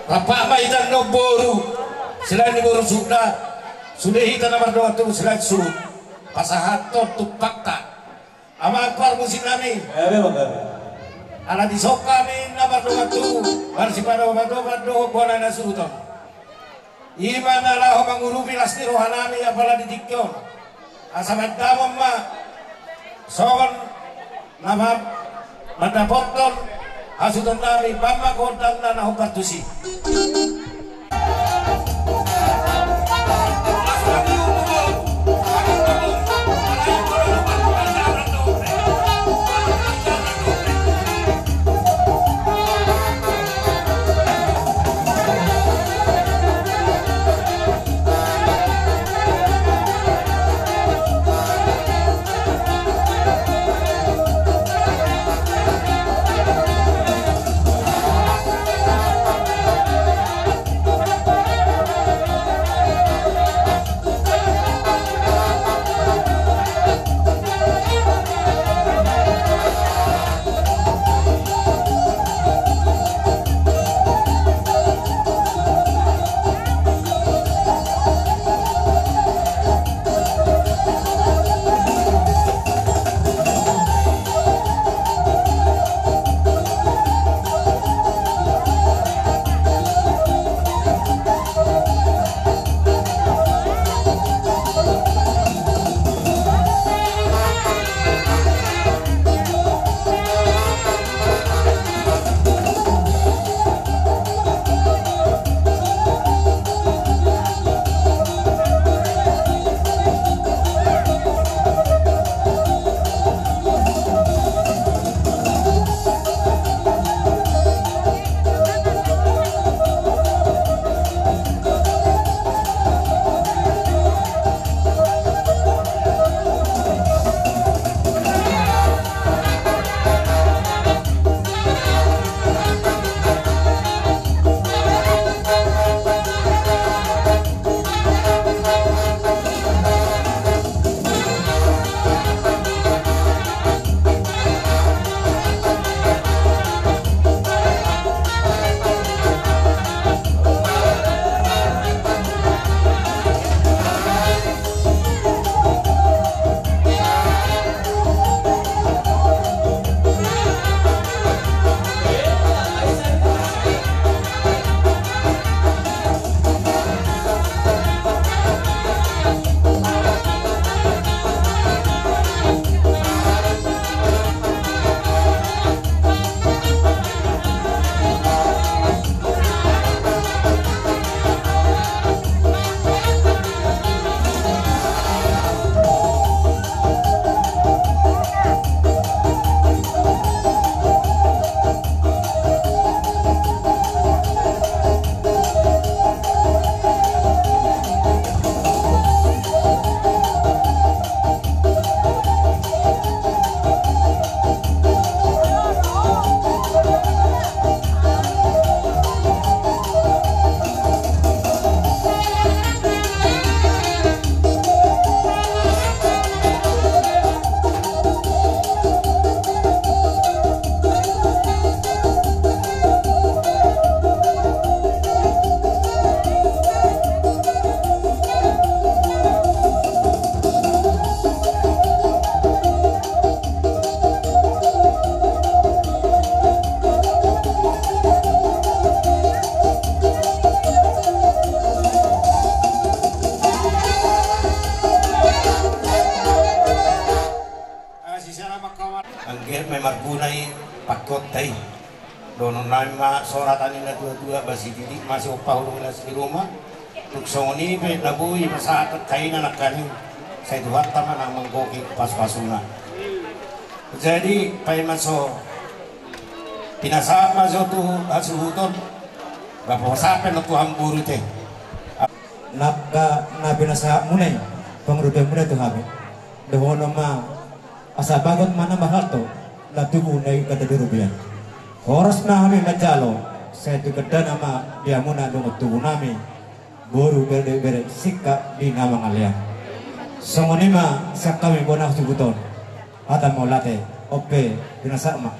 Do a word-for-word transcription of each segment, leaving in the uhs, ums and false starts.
Rap ma hita annon boru, silahi ni boru suhut da, sude hita na mardongan tubu silahi suhut. Pasahathon tumpakta. Amang parmusik nami. Ala dison hami na mardongan tubu, marsipadopan-dopan dohot bona na suhut on. I ma na laho mangurupi las ni roha nami apala di tingki on. Asa mandapot ma songon na mandapothon hasuhuton nami, bahen ma gondang na hombar tusi. Anggiat ma marguna i pangkeonta i. Dohonon nami ma songon hata ni na tua-tua, ba sititik ma siompa, holong ma las ni ruma. Tung songon i pe na boi pasahat angka ina nangkaning, sai Tuhanta ma na manggohi pasu-pasuna. Jadi paima so pinasahat ma jo tu hasuhuton, ba pasahat pe annon tu hamu boru te. Nangka na pinasahatmuna i, pangurupianmuna tu hami. Dohonon ma, asa bagot ma na marhalto, na tubu na i ganda di robean. Horas ma hami manjalo, sai tu gandana ma di hamuna dohot tubu nami, boru, bere, bere, singkat di na mangalean. Songon i ma sian hami bona hasuhuton. Hata mauliate, on pe, pinasahat ma.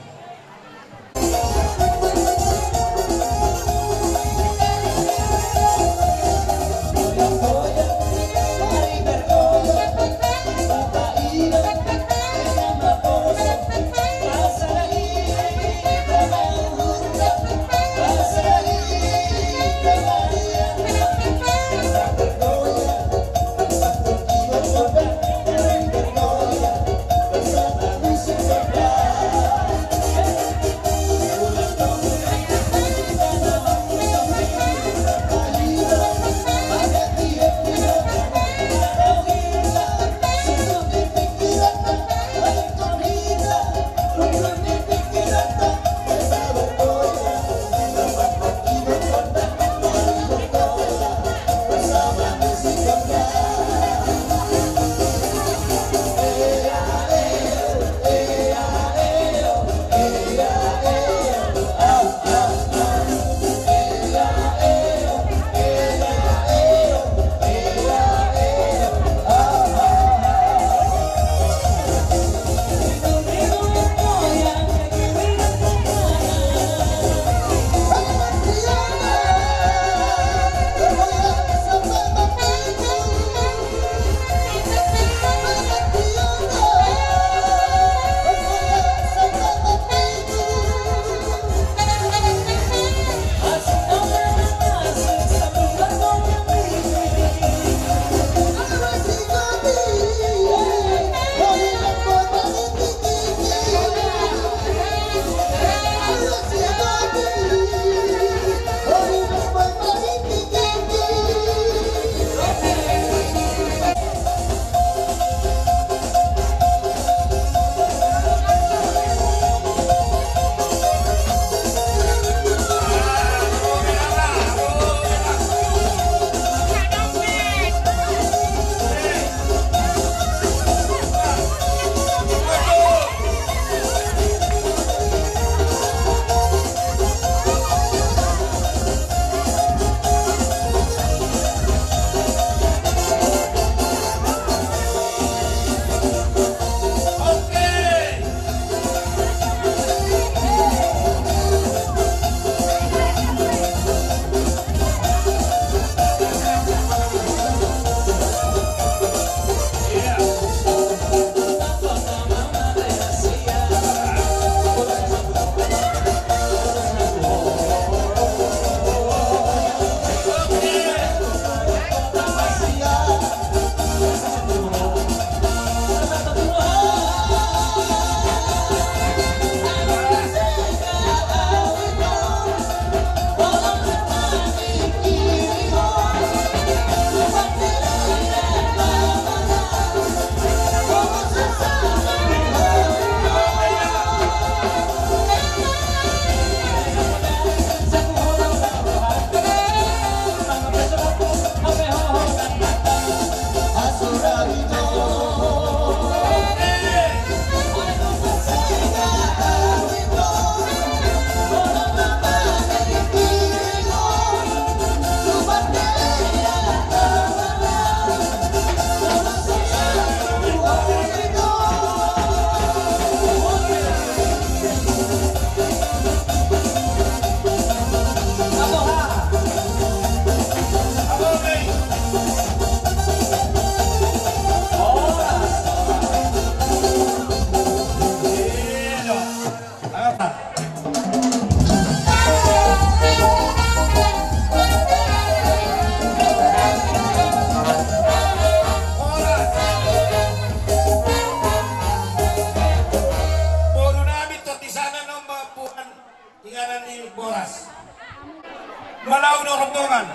rombongan.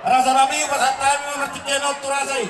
Raja nami, pasahat hami ma martingkian on tu raja i.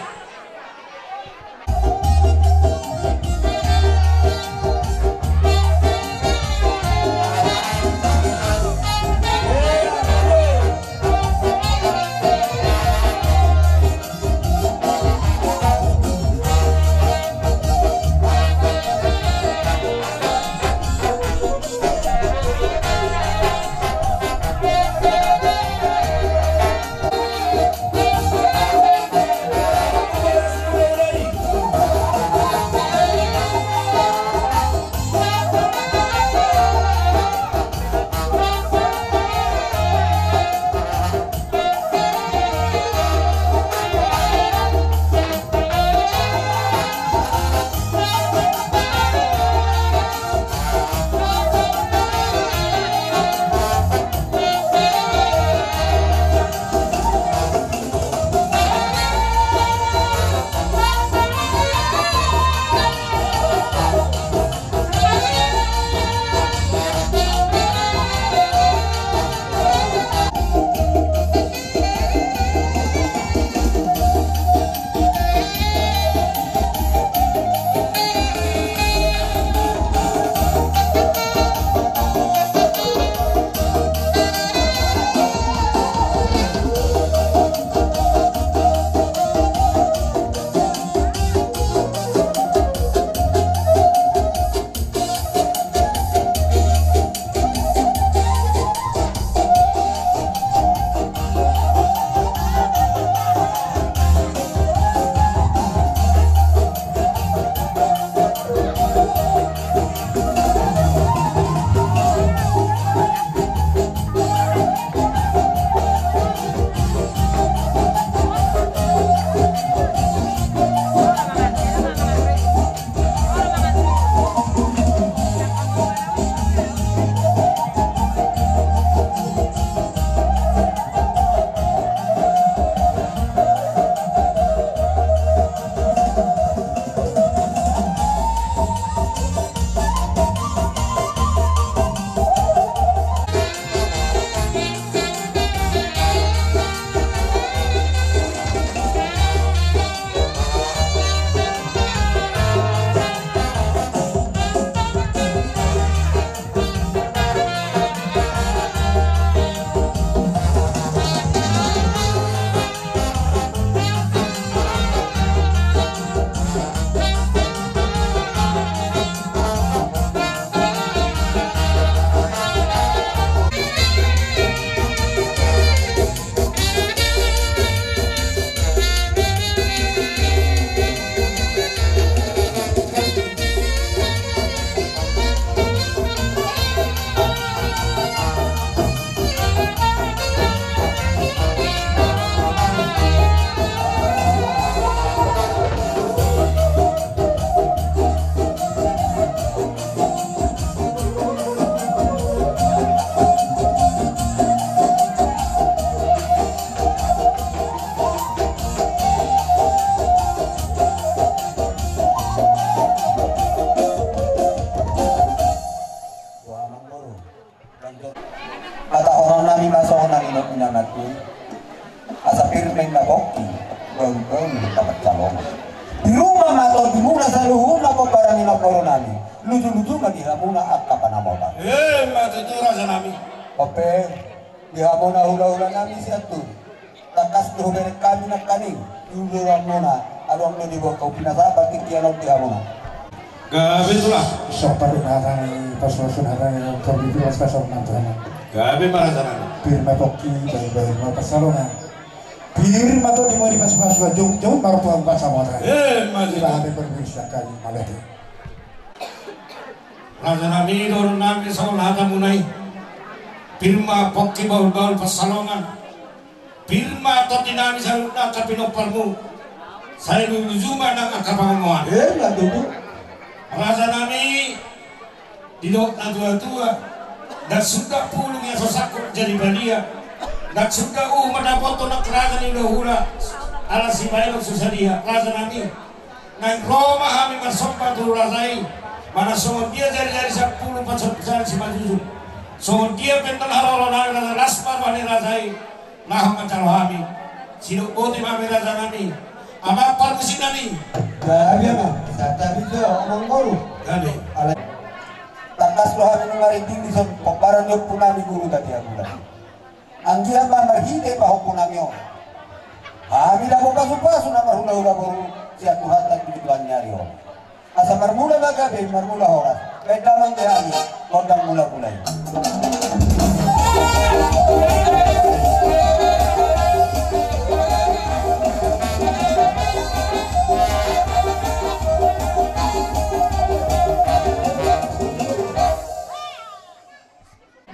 Hatahonon nami ma songon na nidok ni na mandok i. Asa pir ma inna pongki, bahulbahul pansalongan. Di ruma ma tondimuna saluhutna pomparan ni namboru nami. Lujuluju ma di hamuna angka panamotan. Emma tutu raja nami. Ope, di hamuna hulahula nami Sianturi. Tangkas do hubereng hami nangkaning di ulaonmuna, adong do diboan hamu pinasahat partingkian on di hamuna. Gabe tulang. Sopat do hata ni pasupasu, hata ni pasupasu. Gabe ma raja nami. Pir ma pongki, bahulbahul pansalongan. Pir ma tondimuna di pasupasu, jongjong martua pansamotan. Emma tutu. Iba hape permisi kami malete. Raja nami, dohonon nami songon hatamuna i. Pir ma pongki, bahulbahul pansalongan. Pir ma tondi nami saluhutna angka pinomparmu. Sai lujuluju ma nang angka pangomoan. Emma tutu. Raja nami, didok natuatua, ndang suda pulung ia so sangkut jadi badia. Ndang suda uhum mandapothon angka raja ni hulahula ala sipaelon so sadia. Raja nami, naeng ro ma hami marsomba tu raja i, manang songon dia jarijari sampulu pansombusan simanjujung. Songon dia pe na haroro nami, las ma roha ni raja i, laho manjalo hami. Sidok boti ma hami raja nami, amang parmusik nami. Gabe ma, santabi jo amangboru. Gabe. Alai tangkas do hami marinding dison, pomparan ni ompu nami Guru Gati Agulang. Anggiat ma marhite pahompu nami on, hami dapot pasupasu na marhulahula boru sian Tuhanta di bituan ni ari on. Asa marmula ma gabe, marmula horas. Baen damang di hami gondang mulakula i.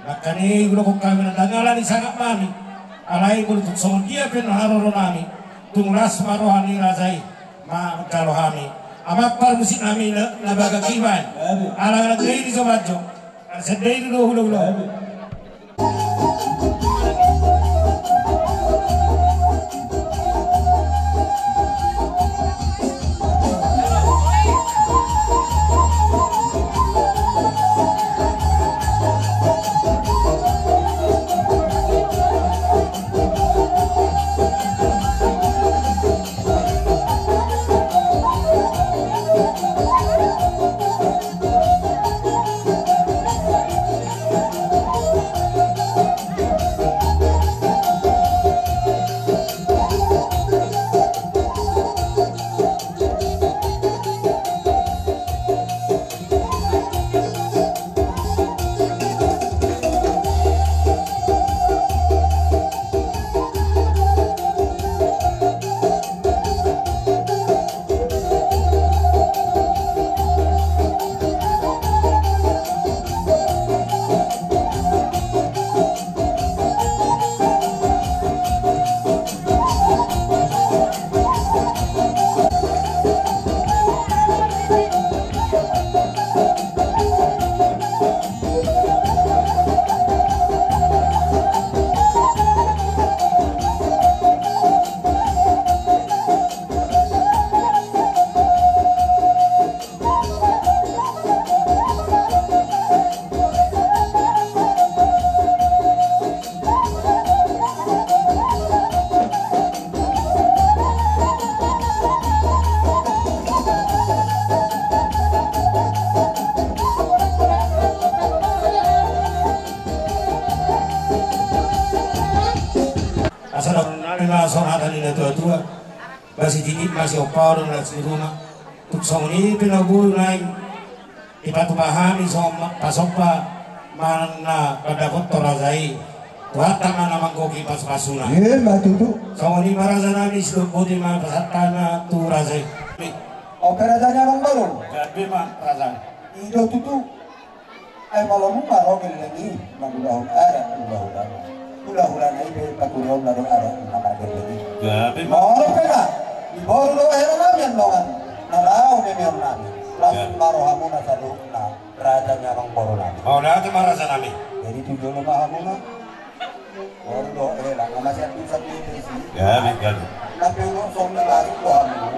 Nangkin i hudokhon hami na dang ala ni sangap nami. Alai molo tung songon dia pe na haroro nami, tung las ma roha ni raja i, manjalo hami. Amang parmusik nami na, na bagak i baen. Ala na dei di sobanjo. Ala sendei do hulahula. Asa dohonon nami ma songon hata ni natuatua. Ba sititi ma siompa do na siruma. Tung songon i pe na boru nai, dipatupa hami songon ma-, pasompa manang na pandapothon raja i. Tuhanta ma na manggohi pasupasuna. Ima tutu. Songon i ma raja nami, sidok boti ma pasahatna tu raja i. Oke, raja ni amangboru. Gabe ma raja. I do tutu. Ai molo nunga ro gelleng i mangulahon adat hulahulana, hulahulana i pe paturionna do adat na margelleng i. Gabe ma. Molo pe na di boru do hela nami annon na laho memeon nami, las ma rohamuna saluhutna raja ni amangboru nami. Mauliate ma raja nami. Jadi tu jolo ma hamuna. Boru do hela, na masian tu sapi isi. Gabe, gabe. Na pe unok songon na lasuk do hamu.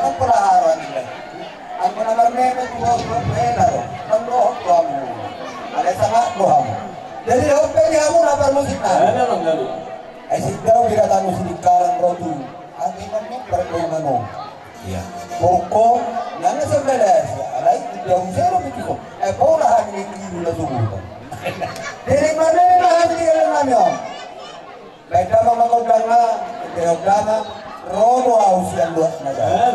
Na pola haro anggo na. Anggo na marmeme tu boru do hela do. Kan dohot do hamu. Alai sangap do hamu. Jadi dohot pe di hamu na parmusik na. Gabe, gabe. Ai sidao di katamu sidikalang rotu. Ate mami pardomanmu. Iya. Pokok nang sebelas, alai dia usero begitu. Eh, pola hami ni kidu na subuh. Jadi mana ni hami ni kalian nami om? Baik, dama mangondang na, baik, dama, romo au sian luas naga.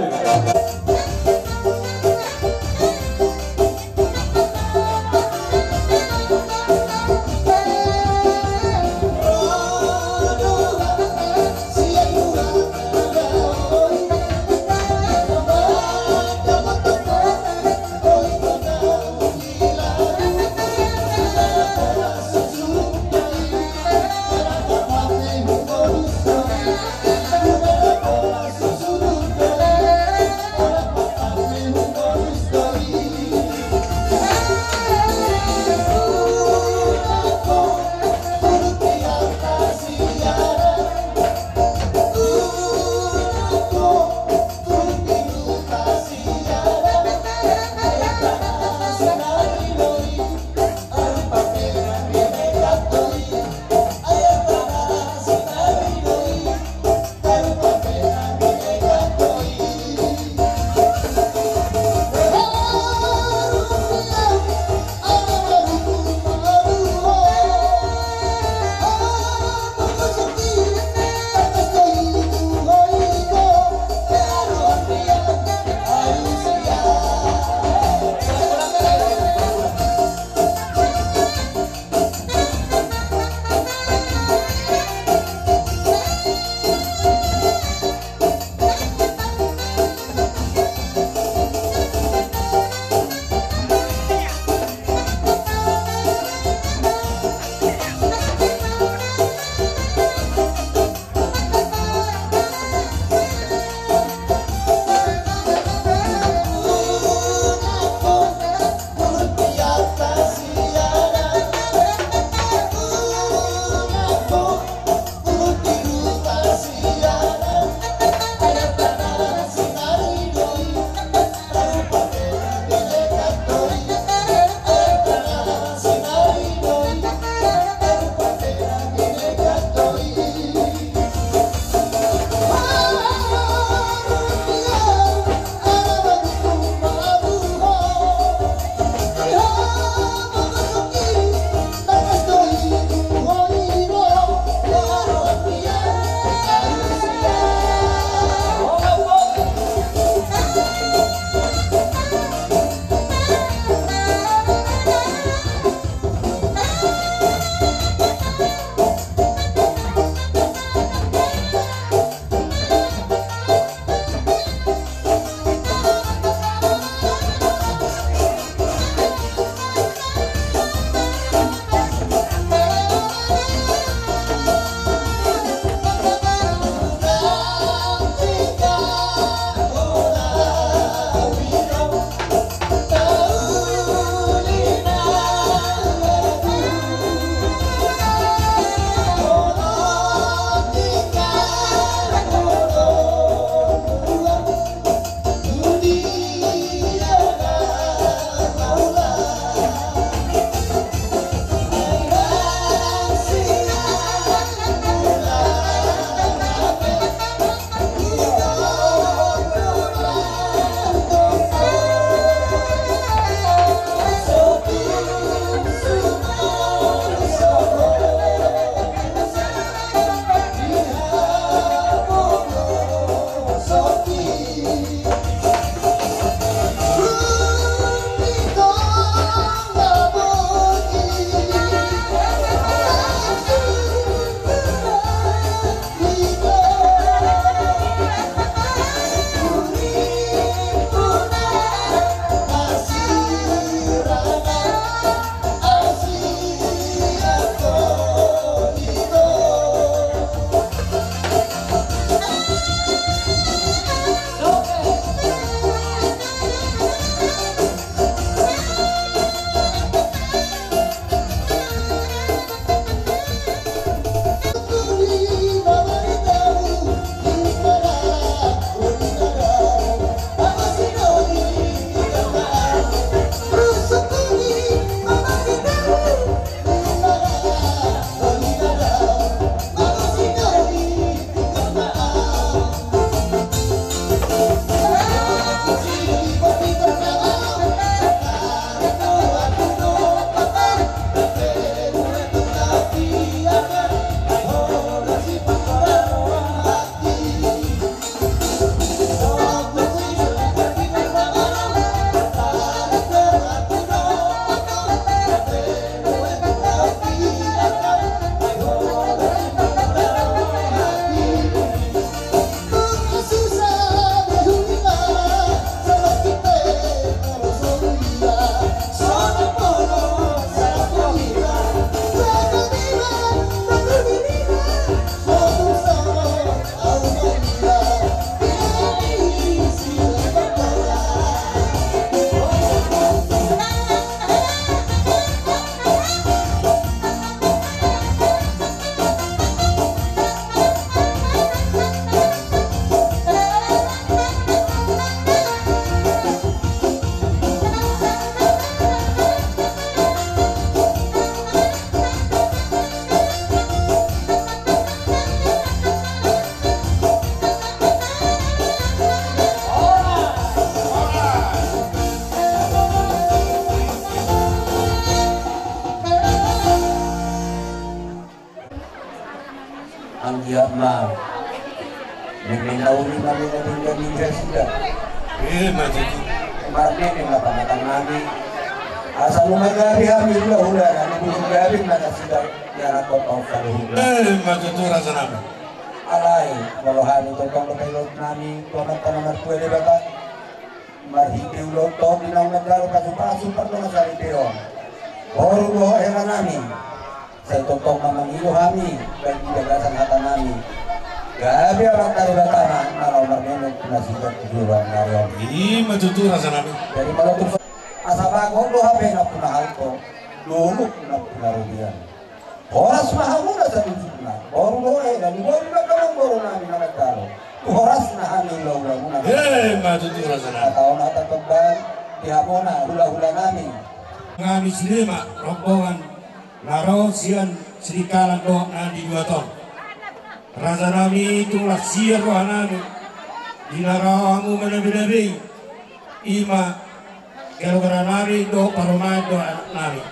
Anggiat ma meme na uli ma meme na denggan di nasida. Ima tutu. Marmeme ma pamatanami. Asa lumagabe hami hulahula, na di bulung gabe ma nasida diaraphon on saluhutna. Ima tutu rajanami. Alai molo hami tongtong dope dohot nami tu Amanta na martua Debata, marhite ulaonta on di naung manjalo pasupasu pardongansaripeon, boru dohot helanami, sai tongtong ma mangido hami bahen di bagasan hatanami. Gabe Amanta Debata ma na laho marmeme tu nasida tu joloan ni ari on. Ima tutu rajanami. Jadi molo tung asa bagot do hape nampuna halto, dolok nampuna robean. Horas ma hamuna saluhutna, boru dohot hela, ni boru na dohot boru nami na manjalo. Tu horasna hami hulahula muna. Ima tutu rajanami. Hata on hata tomban di hamuna hulahula nami. Hami sude ma rombongan na ro sian Sidikalang dohot na di Duaton. Rajanami, tung las sian rohanami di na ro hamu manabinabei. Ima keluarganami dohot parumaen dohot anaknami.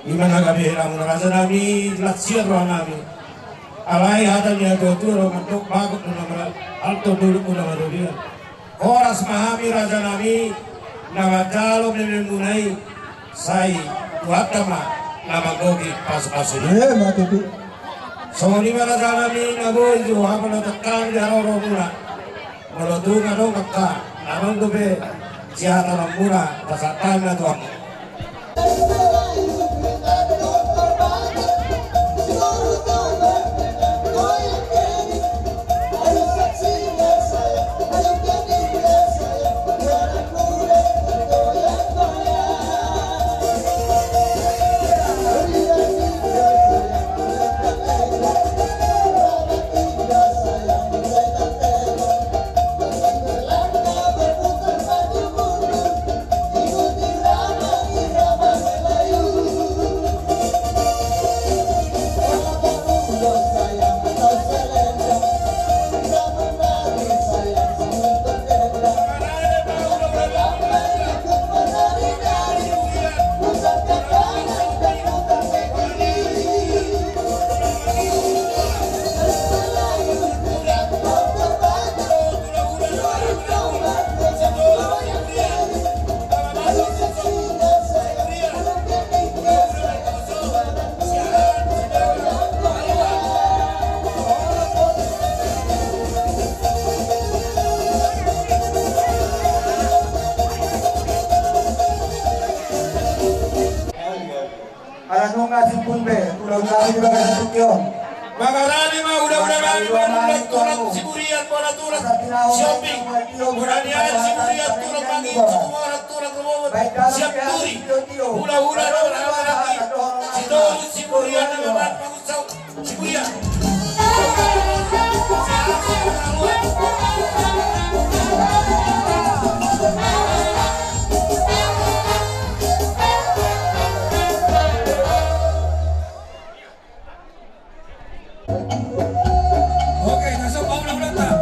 Ima na gabe helamuna rajanami, las sian rohanami. Alai hata ni natuatua do mandok, bagot do na marhalto, dolok do na marrobean. Horas ma hami rajanami na manjalo mememuna i, sai Tuhanta ma na manggohi pasupasuna. Ima tutu. Songon i ma rajanami na boi jo hami na tangkas di haroromuna. Molo tung adong angka na adong dope sihatanonmuna, pasahat hami ma tu hamu. Ala nunga simpul be, ulang kami di bagasan tingki on. Mangarade ma hulahula nami, manulak tulang Siburian, bona tulang Sihombing, bona ni aek Siburian, tulang Mangin, Siburian, tulang Rorobot, siap turi. Hulahula nami, Sitoru Siburian, nami mangunsau. Oke, langsung mau ulang ulang.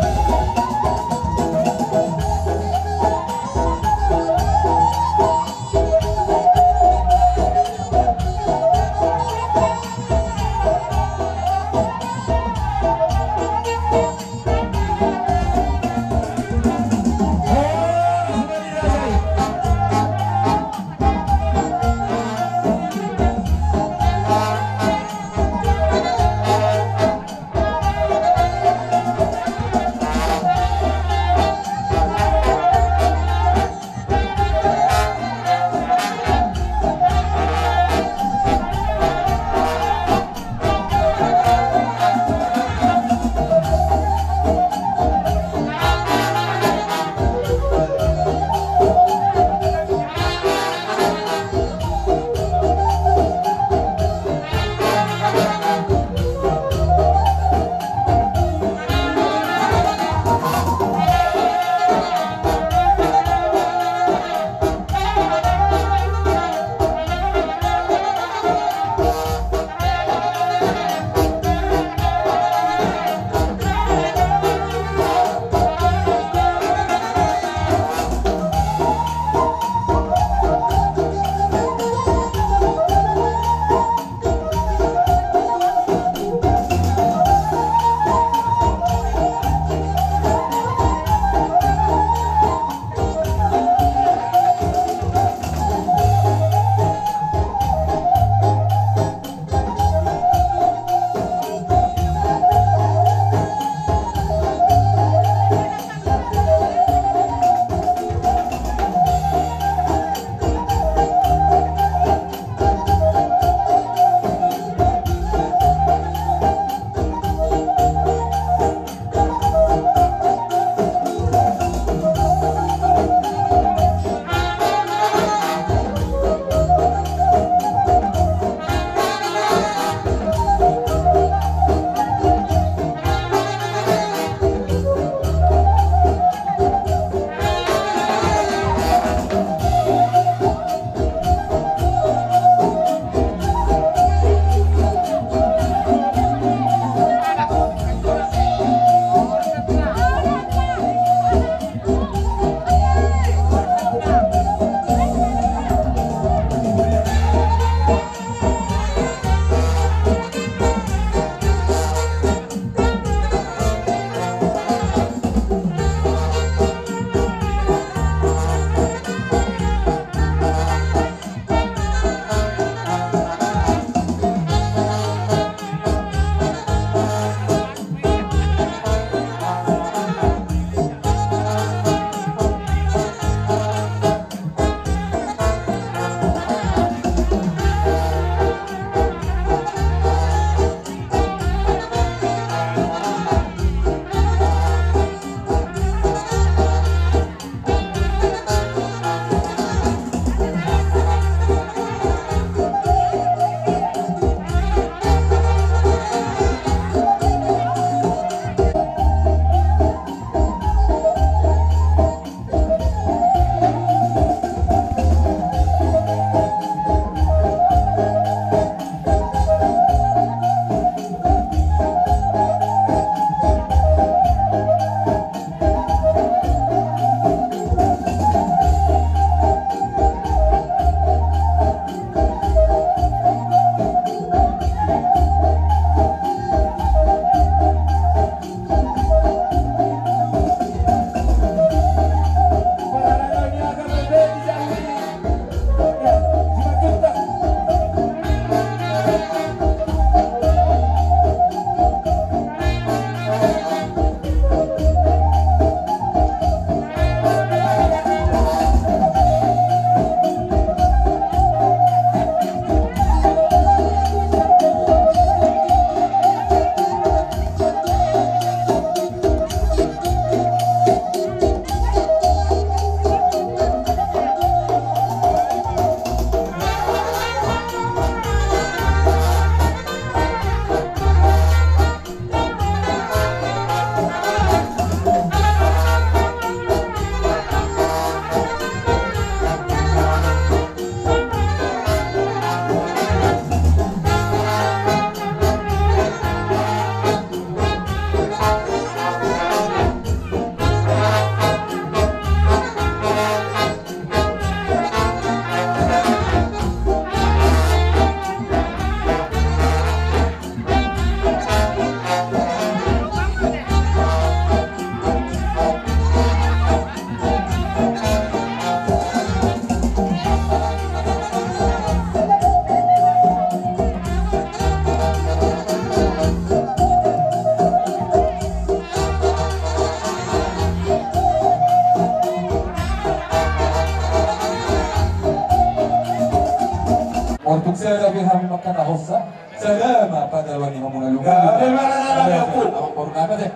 Tung sada pe hami mangkatahonsa, sada ma pangaloan ni hamuna lumobi. Gabe ma raja nami. Amang boru nami ate.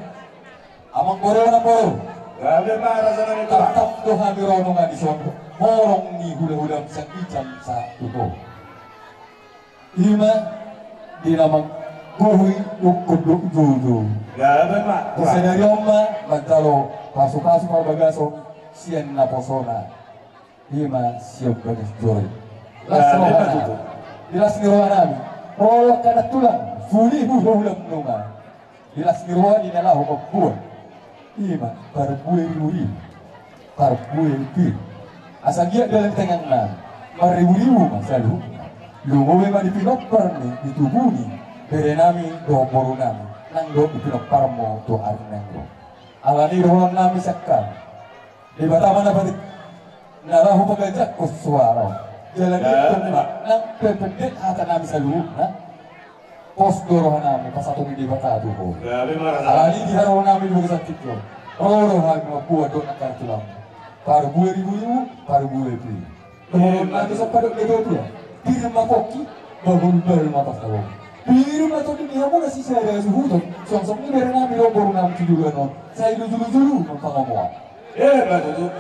Amang boru, amang boru. Gabe ma raja nami. Tatap do hami ro nunga dison, horong ni hulahulam sian ginjang sahat tu ho. Ima di na manggohi dokkon dohot joujou. Gabe ma. Sadari on ma manjalo pasupasu parbagason sian naposona. Ima sian bagas joro i. Las roha nami. Di las ni roha nami, ro angka na tulang, sude hulahulam nunga. Di las ni roha ni na laho mamboan. Ima parbue riburibu, parbue pir. Asa giat dalan tangan nami, marriburibu ma saluhutna. Lumobi ma di pinompar ni, di tubu ni bere nami dohot boru nami, nang dohot di pinomparmu tu ari na naeng ro. Alani dohonon nami sian hami, Debata ma na patik, na laho paganjangkon suara on. Jala di tongtong ma nang pe pendek hata nami saluhutna, pos do roha nami pasahaton ni Debata tu ho. Alani di haroro nami di bagasan tingki on, ro do hami mamboan dohot angka na tulang, parbue riburibu, parbue pir. Dohonon nami sian pandok ni natuatua: Pir ma pongki, bahulbahul ma pansalongan. Pir ma tondi ni hamuna sisada hasuhuton, songon i bere nami dohot boru nami tu joloan on, sai lujulujulu ma pangomoan.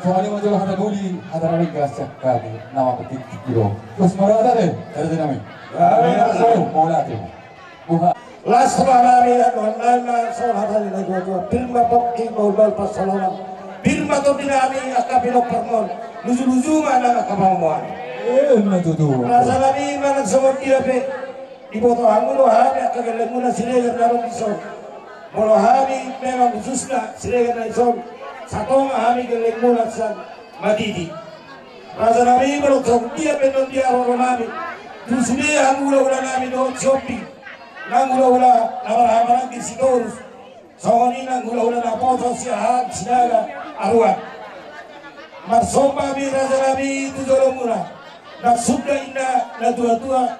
Songon i ma jolo hata na uli, hata na denggan sian hami na mamungka tingki on. Pos ma roha nami, raja nami. Mauliate. Las roha nami, dohonon nami ma songon hata ni natuatua: Pir ma pongki, bahulbahul pansalongan. Pir ma tondi nami angka pinomparmon, lujuluju ma nang angka pangomoan. Ima tutu. Raja nami, manang songon dia pe, diboto hamu do hami angka gellengmuna Siregar na adong dison. Molo hami memang khususna Siregar na dison, satonga hami gellengmuna sian Matiti. Raja nami, molo songon dia pe non dia roro nami, tu sude hamu hulahula nami dohot Sihombing, nang hulahula na marhahamaranggi Sitorus, songon i nang hulahula naposo Siahaan, Sinaga, Aruan. Marsomba hami raja nami tu jolomuna. Nang sunda inna natuatua,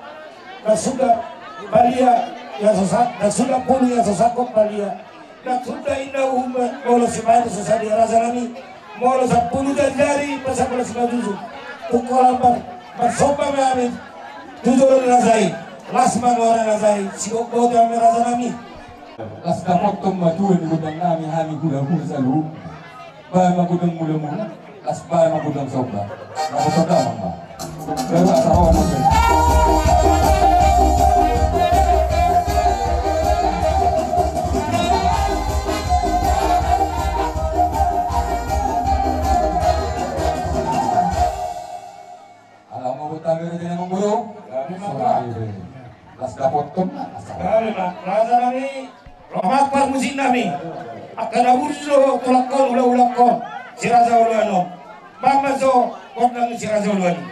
nang sunda balia ia so sa-, nang sunda pulu ia so sangkot balia. Nang sunda inna uhum, molo sipaetu so sadia raja nami. Molo sampulu jari-jari, pasambalas simanjujung. Tung holan mar-, marsomba ma hami tu jolo ni raja i. Las ma goarna raja i, sigomgotan ma raja nami. Las dapothon ma tuan ni gondang nami hami hulahula saluhutna. Baen ma gondang mulamula. Las baen ma gondang somba. Dapothon damang ma. Baru asa roha nami. Ala ma buat kami raja ni amang boru. Las dapothon ma asa. Raja nami. Romak parmusik nami. Angka na burju do tulangkon, hulahulangkon si raja oloan on. Baen ma jo gondang ni si raja oloan i.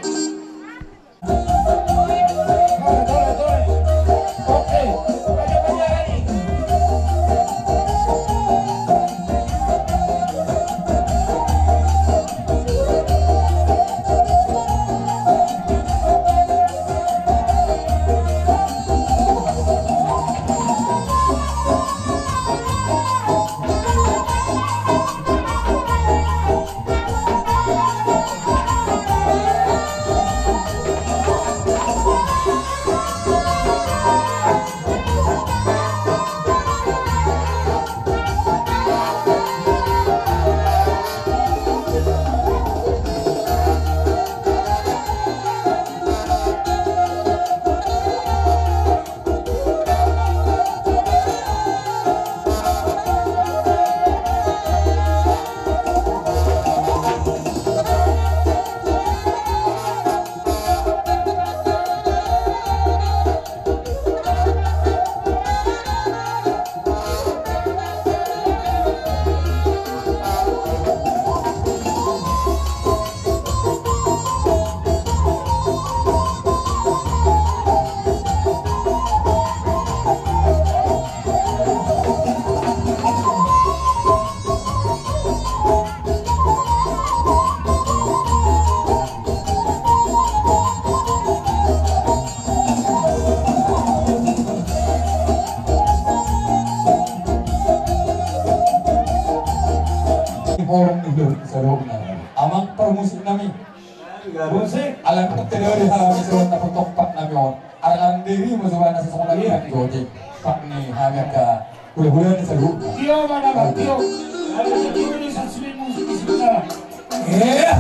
Dari hami suruhan na potok pat nami on. Arang-arang diri ma suruhan na sasongon lagi. Iya. Hati goti. Pat ni hami angka hula-hula ni saluhutna. Tio ma nama, tio. Ada tio ni sasuli musik di sementara. Iya.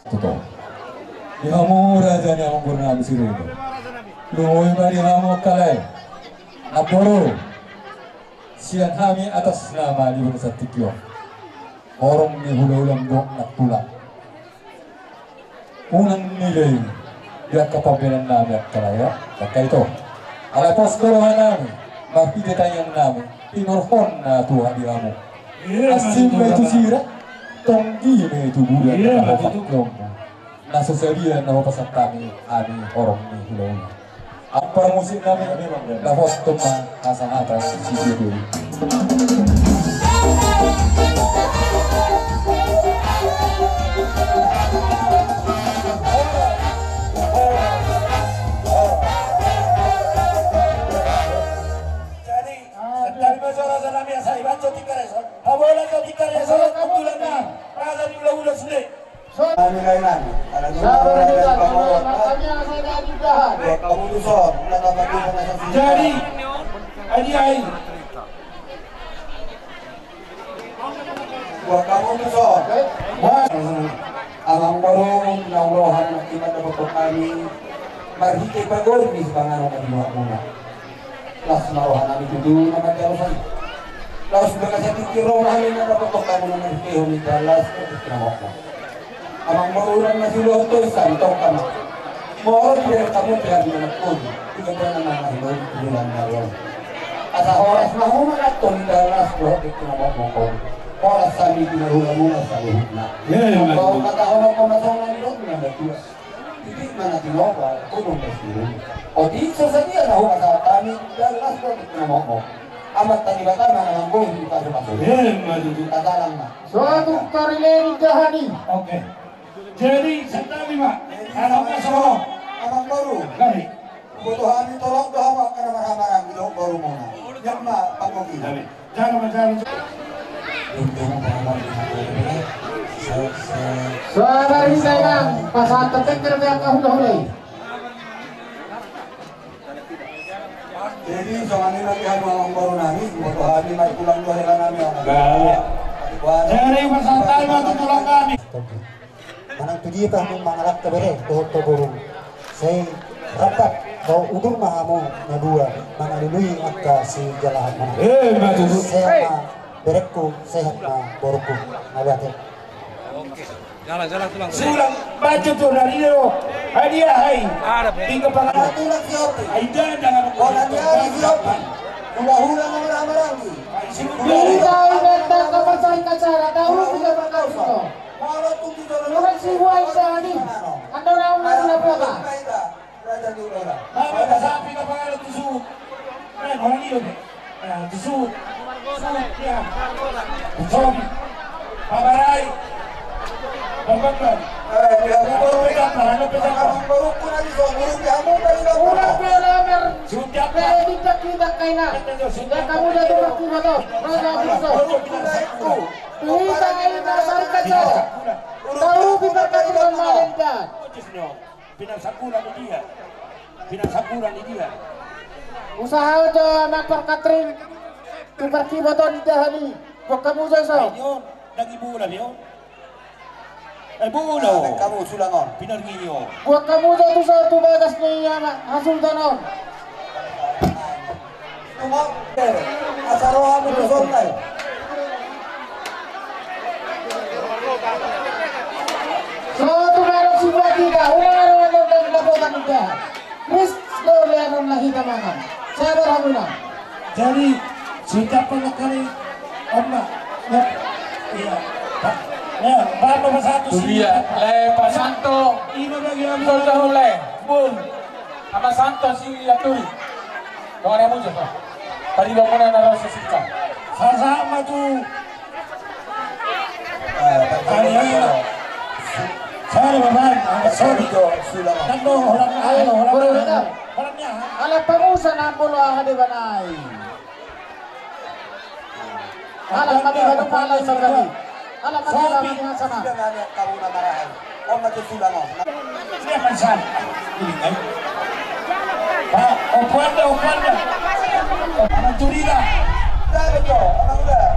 Tutu. Di hamu raja ni amangboru nami Siregar. Lumobi ma di hamu angka lae. Amangboru. Sian hami atas nama ni bangsa tingki on. Horong ni hula-hula, gok na tulang. Unang nilai di angka pambahenan nami angka lae, angka ito. Alai pos do roha nami, marhite tangiang nami, tinorhon na tuha di hamu. Asing ma i tu sira, tonggi ma i tu bulan, na so sadia na hupasahat hami, hami horong ni hula-hula. Ampar musik nami, dapot tong ma asa hata si Jebeli. Jadi, tadi ma jora nami asa ibaco tingkar eso. Habola jo tingkar eso, kebetulan ni raja ni hula-hula sude. Kami lain nami, ala ni sabar, raja ni pamoruon. Buat kamu tu son, na tapakitan na saksi. Jadi, adi ai. Buat kamu tu son. Amangboru, naung roha nami mandapot hami marhite pagoar ni sipanganon na dibuat muna. Las ma roha nami tutu na manjalo sai. Laos bagasan tingki roha nami na dapothon hamu na marhitehon ni las na tingki na mokko. Amangboru, unang na siluhon tois hami tongka ma. Molo dibereng hamu pe hami na mangkon, di gandana na marhitehon di bulan na ro on. Asa horas ma hamu manganhon indahan las dohot dengke na mokmok on. Horas hami di parhulamuna saluhutna. Ia, ia, ia. Molo hatahononhon na songon na nidok ni na matua. Titik ma na tinopa, gunung na siru. Otik so sadia na hupasahat hami indahan las dohot dengke na mokmok. Amanta Debata ma na manggohi di pasupasu. Ia, ia, ia. Tatalang ma. Suatu tori leni jahat i. Oke. Jadi, santabi ma. Anak na songon. Amangboru. Gabe. Boto hami torop do hamu angka na marhahamaranggi dohot borumuna. Jala ma panggoki. Gabe. Jala ma, jala. Sabar hita, Inang. Pasahat tengger be angka hulahula i. Jadi, songon i ma di hamu amangboru nami, boto hami ma i pulang do hela nami. Gabe. Jadi, pasahat ma tu tulang nami. Manang tu dia pe hamu mangalangka bere dohot tu boru. Sai rampak dohot udur ma hamu na dua mangalului angka sijalahan manang. Eh, bagus. Sehat ma berengku, sehat ma borungku. Mauliate. Oke. Jalan, jalan, tulang. Sulang, baca tu dari dia lo. Hadiah hai. Ada, Pe. Tiga pangan. Ada tulang siapa? Ai, jangan, jangan. Orang dia siapa? Hula-hula na marhahamaranggi. Hita inanta na marsahi acara, tahu kita berkausa. Molo tung di dalam. Orang si buai tadi. Andorang na pota. Mama, sapi na panganon tu suhut. Eh, orang dia, Pe. Eh, tu suhut. Suhut, ya. Sobi. Pabarai. Pembakar. Eh, dia. Pembakar, pembakar. Baru pun lagi so, baru dia mau dari dapur. Ulang pelamer. Sudah, Pe. Pe, kita, kita kaina. Ya, kamu jatuh berkuda, toh. Roda burso. Baru pun lagi. Hita i na marsahi acara. Tahu kita berkausa. Pinang sakuran ni dia. Pinang sakuran ni dia. Usaha jo anak parkatring. Tu parkiboton ni jahat i. Buat hamu jo so. Ayo, dagi bola, yo. Eh, bola. Buat hamu sulang on. Pinang gini, yo. Buat hamu jo tu so tu bagas ni anak hasultan on. Asa rohamu tu songon i. So, tu baru si buat hita, ulang ro ro dan dapotan hita. Ris do leanon na hita mangan. Sabar hamuna. Jadi, sudah pernah kali, Om, Mak. Ya. Iya. Pak. Ya, Bapak Pasanto. Iya, le Pasanto. Ini bagi Om. Sudah mulai. Bung. Ama Santo si Aturi. Dongan hamu jo. Tadi bangunan harus sisa. Sama tu. Ayo, ayo. Sorry, Bapak. Sorry. Kan do, orang, ayo, orang, orang. Ala pangusa na molo aha de banai. Alam mati baru pala sabari. Alam mati baru pala sabari. Sudah banyak kau na marahan. Kau mati sudah mau. Dia kan sal. Ini kan. Pak, opuan dah, opuan dah. Anak curiga. Dah betul, anak udah.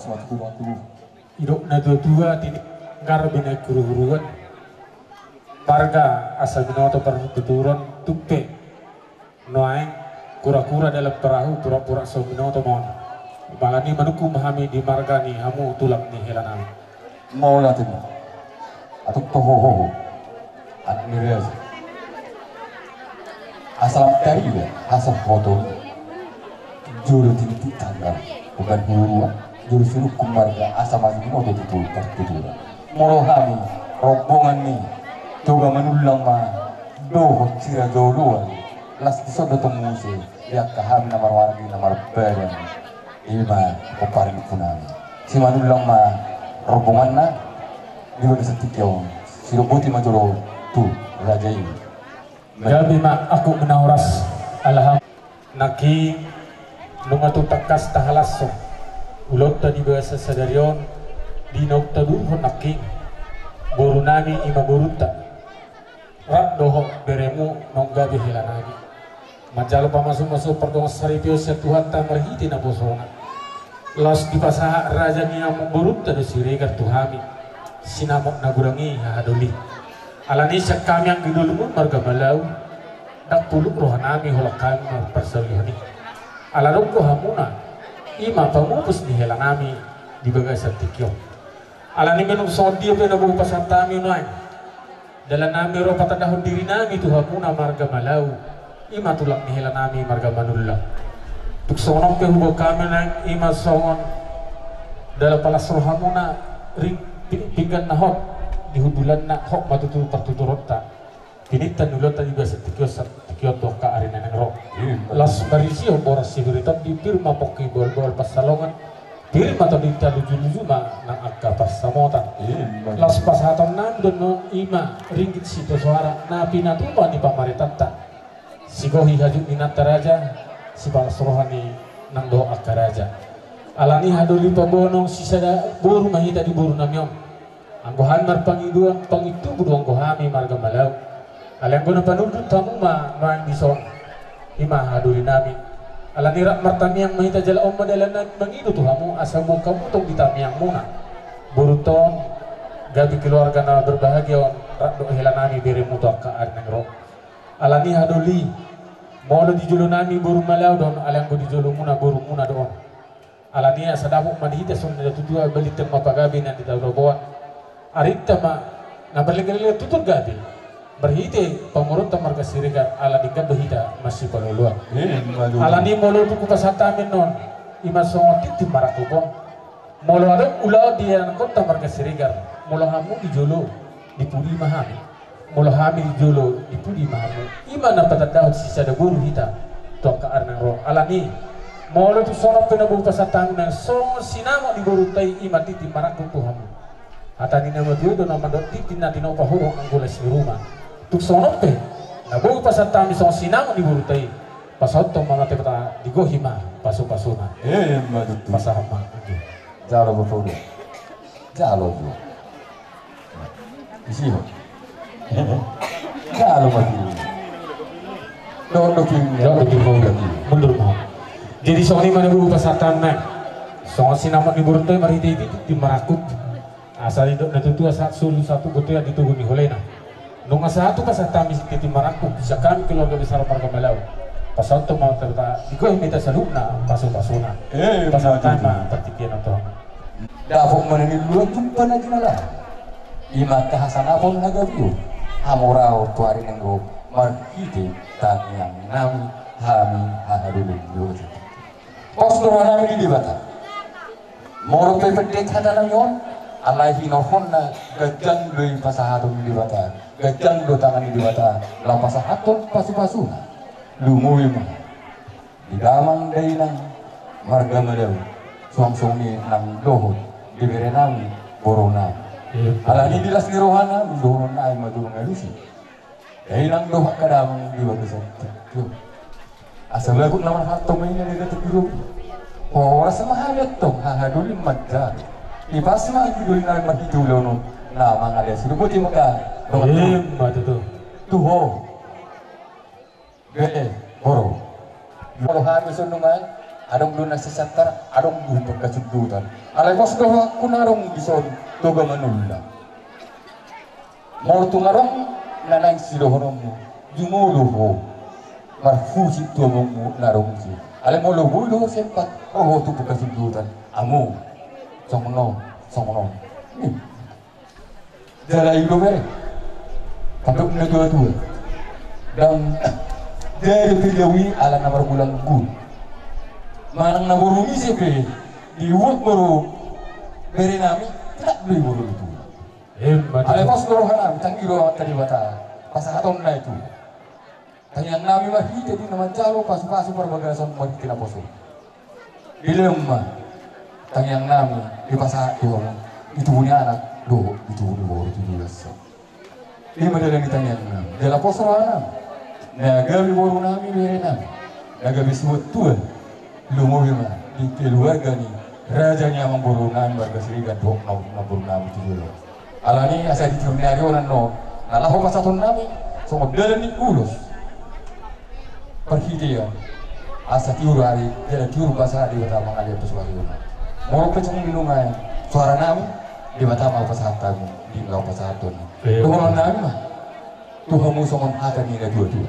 Satu kuda tubuh. Idok na tuatua tini, anggar binaen huruhuruan. Marga asa binoto partuturan, tung pe nuaeng kurakura dalam perahu, pura-pura so binoto ma on. Alani manungkun ma hami di marga ni hamu tulang ni hela nami. Mauliate ma. Atung toho ho. Anak ni raja. Asa lam tariba, asa hoton. Jolo tintin tanggal. Bukan huruhuruan. Jolo sinungkun marga asa maju binoto tutu partuturan. Molo hami rombongan ni Toga Manullang ma dohot Siraja Oloan. Las dison do tong muse. Di angka hami na marmarga, na marbadan. Ima pomparan ni ompunami. Si Manullang ma rombonganna. Di bagasan tingki on sidok boti ma jolo tu raja i. Gabe ma angkup na horas. Alhamdulillah. Nangkin nunga tung tangkas tahalashon ulaonta di bagasan sadari on. Di naung tadurhon nangkin boru nami ima borunta. Rap dohot beremu naung gabe hela nami. Manjalo pamasumasu pardongan saripeon sian Tuhanta marhite naposona. Laos dipasahat raja ni amangborunta do Siregar tu hami sinamot na godang i, haha doli. Alani sian hami anggi dolimu marga Malau, ndang puluk roha nami holan hami marparsaulihon i. Ala dongko hamuna, ima pamupus ni hela nami di bagasan tingki on. Alani manang songon dia pe na boi pasahat hami nuaeng, dalan nami ro patandahon diri nami tu hamuna marga Malau, ima tulang ni hela nami marga Manullang. Tung songon on pe huboan hami nuaeng ima songon dalan palas rohamuna, ring pi-, pinggan na hot di hundulanna, hot ma tutu partuturonta. Pinangido ni ulaonta di bagasan tingki on, tingki on tu angka ari na naeng ro. Iya. Laos parisihon boras sibiri tondi, pir ma pongki boalboal pansalongan, pir ma tondi, talujuluju ma nang angka pansamotan. Iya. Laos pasahaton nami do nuaeng ima ringgit sitio soara na pinatupa ni pamarentanta. Sigohi hajut ni inanta raja, sipalas roha ni nang dohot angka raja. Alani haha doli, paboa naung sisada boru ma hita di boru nami on. Anggo hami marpangidoan, pangintubu do anggo hami marga Malau. Alai anggo na panundun hamu ma nuaeng dison, ima haha doli nami. Alani rap martamiang ma hita jala on ma dalan nami mangido tu hamu, asa boan hamu tong di tamiangmuna. Borunta on gabe keluarga na berbahagia on, rap dohot hela nami beremu tu angka ari naeng ro. Alani haha doli, molo di jolo nami boru Malau do on, alai anggo di jolomuna borumuna do on. Alani asa dapot ma di hita songon na tuatua, balintang ma pagabe na nidok ni na boan. Arinta ma na marlengleng tutu gabe marhite pamoruonta marga Siregar, ala denggan do hita masipaloloan. Ima tutu. Alani molo tung hupasahat hami annon, ima songon tintin marangkup on. Molo adong ulaon di ianakhonta marga Siregar, molo hamu di jolo, di pudi ma hami. Molo hami di jolo, di pudi ma hamu. Ima na patandahon sisada boru hita tu angka ari naeng ro. Alani, molo tung songon on pe na boi pasahat hami nuaeng songon sinamot ni borunta i, ima tintin marangkup tu hamu. Hata ni na matua i do na mandok, tintin na tinopa hurung anggo las ni ruma. Tung songon on pe na boi pasahat hami songon sinamot ni borunta i, pasahathon ma tu Debata, digohi ma pasupasuna. Ima tutu. Pasahat ma. Jalo boru. Jalo boru. Isi ho. Jalo ma tu. Dohot do ping. Dohot do ping. Mundur ma. Jadi songon i ma na boi pasahat hami nuaeng. Songon sinamot ni borunta i marhite i tintin marangkup. Asa didok na tuatua, sahat solu sahat tubu, tua di togu ni holena. Nunga sahat tu pasahat hami tintin marangkup sian hami keluarga besar marga Malau. Pasahathon ma tu Debata, digohi ma hita saluhutna pasupasuna. Ima tutu. Pasahat hami ma partingkian on tu hamu. Dapot ma na niula, jumpa na jinalahan. Ima angka hasangapon, hagabeon, hamoraon tu ari naeng ro, marhite tangiang nami hami haha doli ni ulaonta. Pos do roha nami di Debata. Molo pe pendek hata nami on, alai hinorhonna ganjang do i pasahaton ni Debata, ganjang do tangan ni Debata laho pasahathon pasupasuna. Lumobi ma di damang dainang marga Malau, suang songon i nang dohot di bere nami, boru nami. Alani di las ni rohana, dohonon nai ma tu mangalusi. Dainang dohot angka damang di bagasan tingki on. Asa bagot na marhalto ma i na di tingki on. Horas ma hami antong haha doli manjalo. Ipas ma anggi doli nami marhite ulaon on na mangalean sude, boti ma angka dongan. Ima tutu. Tu ho. Be, boru. Molo hami songon nunga Adong do na sisantaran, adong do panghasundutan. Alai pos do ho angka na adong dison Toga Manullang. Molo tung adong na naeng sidohononmu, jumolo ho marhusip tu amongmu na adong disi. Alai molo boi do ho sempat, ro ho tu panghasundutan. Among, songon on, songon on. Ih. Jala i do bere. Tapi na tua-tua. Ndang jadi pe diaui ala na margulang gu. Manang na boru ni ise pe dibuat boru bere nami, tetap do i boru itu. Emma tutu. Alai pos do roha nami, tangis do roha nami tu Debata. Pasahaton na itu. Tangiang nami marhite di na manjalo pasu-pasu parbagason marhite naposo. Dilehon ma tangiang nami dipasahat tu hamu di tubu ni anak dohot di tubu ni boru tu dia so. Ima dalan ni tangiang nami. Jala pos roha nami. Na gabe boru nami bere nami. Na gabe suhut tua. Lumobi ma di keluarga ni raja ni amangboru nami marga Siregar dohot na, na boru nami tu jolo. Alani asa di tiur ni ari on annon na laho pasahaton nami songon dalan ni ulos. Parhitean asa tiur ari jala tiur basa Debata mangaliat tu suari on. Molo pe songon i nunga i suara nami Debata ma pasahat hamu di laho pasahaton. Dohonon nami ma tu hamu songon hata ni na tua-tua.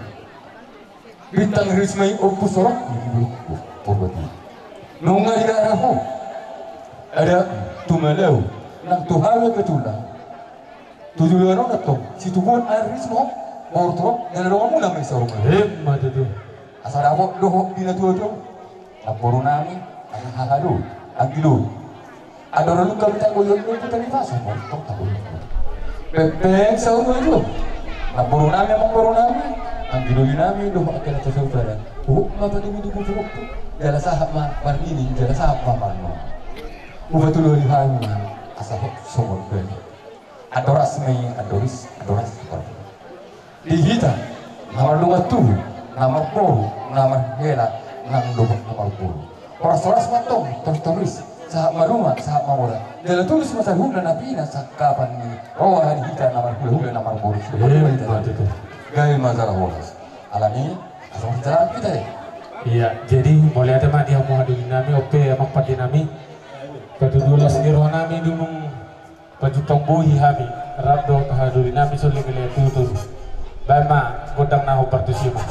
Bintang riris ma i ombus sorok di bulu purba tu. Nunga diarah ho. Ada tu malau nang tu hawe betulan. Tu juluan on antong situbuan air riris ma ho. Molo torop dala dongan muna ma i saur malu. Emma tutu. Asa dapot dohot di na tua-tua. Namboru nami, angka haha do, anggilo. Andor aluk hami tanggo ion do puta ni paso mo tong tanggo ion. Pepeng saur malu. Namboru nami, amangboru nami, anggilo ni nami dohot angka na sasaut badan. Uhuk ma patubu-tubu purukku. Jala sahat ma marnini, jala sahat ma marnono. Upa tulu ni hami asa hot songon bani. Andoras ma i, andoris, andoras. Di hita na mardongan tubu, na marboru, na marhela, nang dohot na marboru. Horas-horas ma antong, toris-toris, sahat ma ruma, sahat ma mora. Jala tulus ma saluhutna na pinasangkapan ni roha ni hita na marhula-hula na marboru. Gabe ma jala horas. Alani asa marjalan hita i. Iya, jadi mauliate ma di hamu haha ni nami, on pe amang pande nami. Patudulas ni roha nami dumung pajumpang bohi hami, rap dohot haha ni nami songon i mauliate tutu. Baen ma gondang na hombar tusi ma.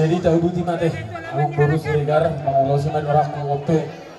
Jadi tauduti mate. Amangboru Siregar, mangulosi ma di rohangku, oto.